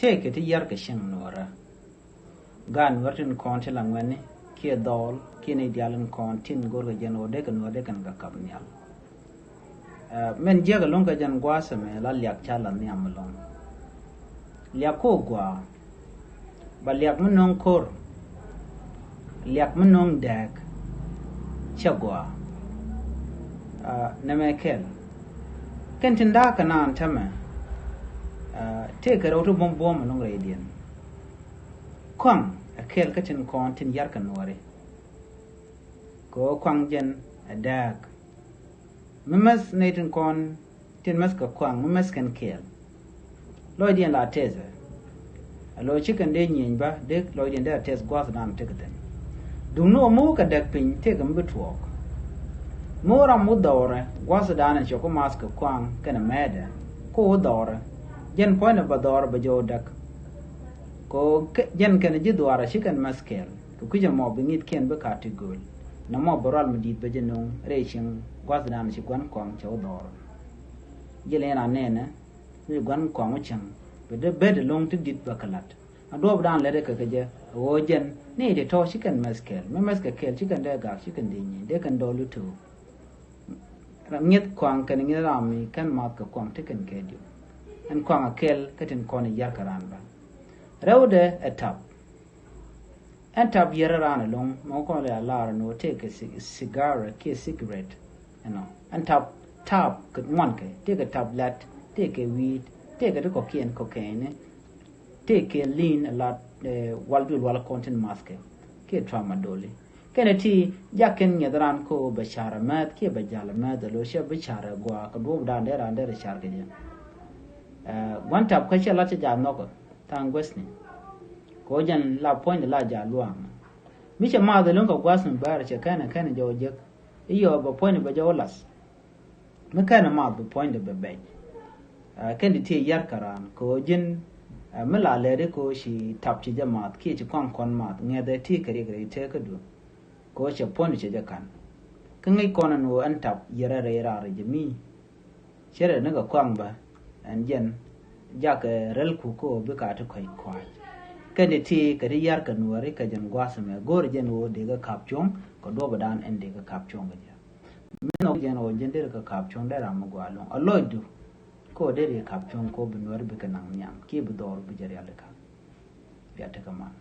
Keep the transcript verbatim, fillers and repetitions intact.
Tëëkɛ ti yar kɛ cieŋ nuɔrä. Gaat nuɔr tin kɔn ti la ŋuɛni kiɛ dhɔɔl kiɛ ni dial in kɔn tin go̱rkɛ jɛn ɣöö dee kɛ nuɔr dee kɛn kɛ kap nhial. Ɛ, min jiäk ɛlɔ̱ŋ kɛ jɛn gua̱a̱th ɛmɛ la liak ca la nhiam ɛlɔ̱ŋ. Liak ko̱ gua̱a̱. Ba liak mi nöŋ ko̱r. Liak mi nöŋ dääk. Cɛ gua̱a̱. Ɛ, nɛmɛ kɛl. Kɛn tin da̱a̱k kɛ naan tämɛ. Ɛ, tëëkɛ rɛw ti buɔ̱m buɔ̱m ɛlɔ̱ŋ rɛydiɛn. Kɔaŋ ɛ kɛl kä tin kɔn tin yar kɛ nuɔri. Kɛ ɣöö kɔaŋ jɛn ɛ dääk. Mi mäth nɛy tin kɔn tin mäth kɛ kɔaŋ mi mäth kɛn kɛɛl. Lɔcdiɛn la tɛthɛ. Ɛ lo̱c ci kɛn dee nyieny bä dee lɔcdiɛn dee a tɛth gua̱thdan tekɛ thi̱n. Duŋni ɣöö mi wä kɛ däk piny tëëkɛ mi bi tuɔɔk. Mi wä ram wä dhɔrɛ gua̱thdan cɛ ku math kɛ kɔaŋ kɛnɛ mɛɛdɛ. Ku wä dhɔrɛ jɛn puɔ̱nydɛ bɛ dhɔrɛ bɛ jɔw däk. Kɛ ɣöö jɛn kɛnɛ ji̱ dhuaarɛ ci kɛn mäth kɛɛl. Kɛ kui̱c ɛmɔ bi ŋi̱thkiɛn bi ka̱a̱t ti gööl. Nɔmɔ bɛ rual mi di̱i̱t bɛ jɛ nöŋ rɛy cieŋ gua̱thdan ci gua̱n kɔaŋ cɛ wä dhɔrɛ. Ji̱ lɛn a nɛnɛ mi gua̱n kɔaŋ wä cäŋ bɛ dee bet ɛlɔ̱ŋ ti di̱t bɛ kɛ la̱t. A duɔ̱ɔ̱pdan lɛt ɛ kɛ kɛ jɛ ɛ ɣöö jɛn ni ti tɔ̱ ci kɛn mäth kɛɛl. Mi mäth kɛ kɛɛl ci kɛn dee gak ci kɛn dee nyieny dee kɛn dɔɔl i̱ to̱o̱k. Ŋi̱th kɔaŋ kɛn ŋi̱th ram mi kɛn math kɛ kɔaŋ ti kɛn kɛ diw. Ɛn kɔaŋ a kɛl kä tin kɔn i̱ yar kɛ raan bä. Rɛwdɛ ɛ tap. Ɛn tap yɛrɛ raan ɛlɔ̱ŋ mɛ kɔn lɛ a lar ɛn ɣöö tëëkɛ ci- cigar kiɛ cigarette. Ɛnɔ ɛn tap tap kɛ ŋuan kɛ tëëkɛ tap lat tëëkɛ wi̱i̱t tëëkɛ ti kɔ̱kiɛn kɔ̱kɛni. Tëëkɛ li̱n ɛ lat, ɛ, wal duël wal kɔn tin math kɛ kiɛ tramadol. Kɛnɛ ti jak kɛn ŋiɛth raan ko bɛ car ɛ mɛth kiɛ bɛ jal ɛ mɛth ɛ lo̱c cɛ bi car ɛ gua̱a̱ kɛ duɔ̱ɔ̱pdan dee raan dee rɛ car kɛ jɛ. Ɛ, gua̱n tap kä cɛ lat cɛ jal nhɔkɛ. Tha̱a̱ŋ guäthni. Kɛ ɣöö jɛn la puɔ̱nydɛ la ja̱ luaaŋ. Mi cɛ maath ɛlɔ̱ŋ kɛ gua̱a̱th mi bäär cɛ kɛnɛ kɛnɛ jɔw jek. I̱ yɔɔ bɛ puɔ̱nydɛ bɛ jɔw lath. Mi kɛnɛ maath bɛ puɔ̱nydɛ bɛ bɛc. Ɛ, kɛn ti ti yar kɛ raan kɛ ɣöö ji̱n, ɛ, mi la lɛri kɛ ɣöö ci tap ci jɛ maath kiɛ ci kɔaŋ kɔn maath ŋɛthɛ ti kɛ riɛk rɛy tekädu. Kɛ ɣöö cɛ puɔ̱nydɛ cɛ jɛ ka̱n. Kä ŋäc kɔn ɛn ɣöö ɛn tap yɛrɛ rɛy raar jɛ mi. Cɛ rɛ ni kɛ kɔaŋ bä ɛn jɛn jakɛ rɛl kuk kä ɣöö bi ka ti kɔ̱c kɔ̱a̱c. Kɛn ti ti kɛ ti yar kɛ nuɔri kɛ jɛn gua̱a̱th ɛmɛ go̱o̱rɛ jɛn ɣöö dee kɛ ka̱p cuɔ̱ŋ kɛ duɔ̱ɔ̱pdan ɛn dee kɛ ka̱p cuɔ̱ŋ kɛ jɛ. Mi nhɔk jɛn ɣöö jɛn dee kɛ ka̱p cuɔ̱ŋ dee ram mi gua̱a̱ lo̱ŋ a lɔcdu. Kä ɣöö dee dee ka̱p cuɔ̱ŋ kä ɣöö bi nuɔri bi kɛ naŋ nhiam kiɛ bi dhɔr bi jɛ rial ikä. Bia tekɛ man.